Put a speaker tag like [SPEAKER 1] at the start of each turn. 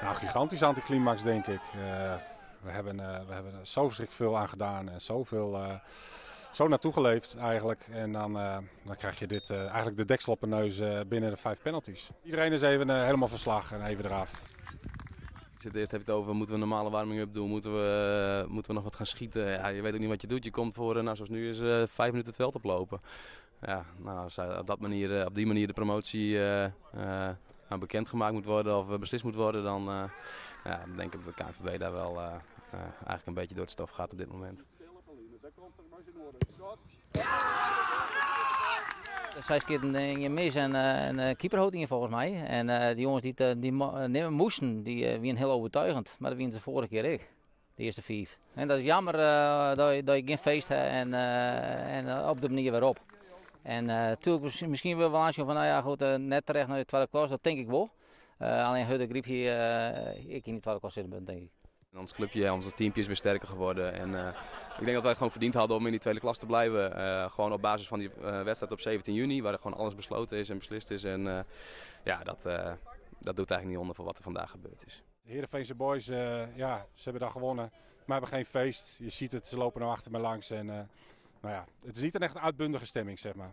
[SPEAKER 1] Nou, gigantisch anticlimax, denk ik. We hebben er zo verschrikkelijk veel aan gedaan en zoveel, zo naartoe geleefd eigenlijk. En dan krijg je dit, eigenlijk de deksel op de neus binnen de vijf penalties. Iedereen is even helemaal van slag en even eraf.
[SPEAKER 2] Ik zit eerst heb je het over, moeten we een normale warming-up doen? Moeten we nog wat gaan schieten? Ja, je weet ook niet wat je doet. Je komt voor, nou, zoals nu is, 5 minuten het veld oplopen. Ja, nou, als op die manier de promotie nou, bekendgemaakt moet worden of beslist moet worden, dan, ja, dan denk ik dat de KNVB daar wel eigenlijk een beetje door het stof gaat op dit moment.
[SPEAKER 3] Sy skeaten ien mis en keeper hold yn folgens my. En dy jonges dy't dy nimme moasten, dy wienen hiel oertsjûgjend. Mar dat wienen se foarrige kear ek. De earste fiif. En dat is jammer dat je gjin feest hast en op de manier wêrop. En natuerlik, miskien wol oansjen fan, no ja, goed, net terecht nei de twadde klasse, dat tink ik wol. Allinnich Hurdegaryp hie ek yn de twadde klasse sitte, tink ik.
[SPEAKER 2] Ons clubje, ons teampje is weer sterker geworden. En ik denk dat wij het gewoon verdiend hadden om in die tweede klas te blijven. Gewoon op basis van die wedstrijd op 17 juni, waar er gewoon alles besloten is en beslist is. En ja, dat doet eigenlijk niet onder voor wat er vandaag gebeurd is.
[SPEAKER 1] De Heerenveense Boys, ja, ze hebben daar gewonnen, maar hebben geen feest. Je ziet het, ze lopen nou achter me langs. En nou ja, het is niet een echt uitbundige stemming, zeg maar.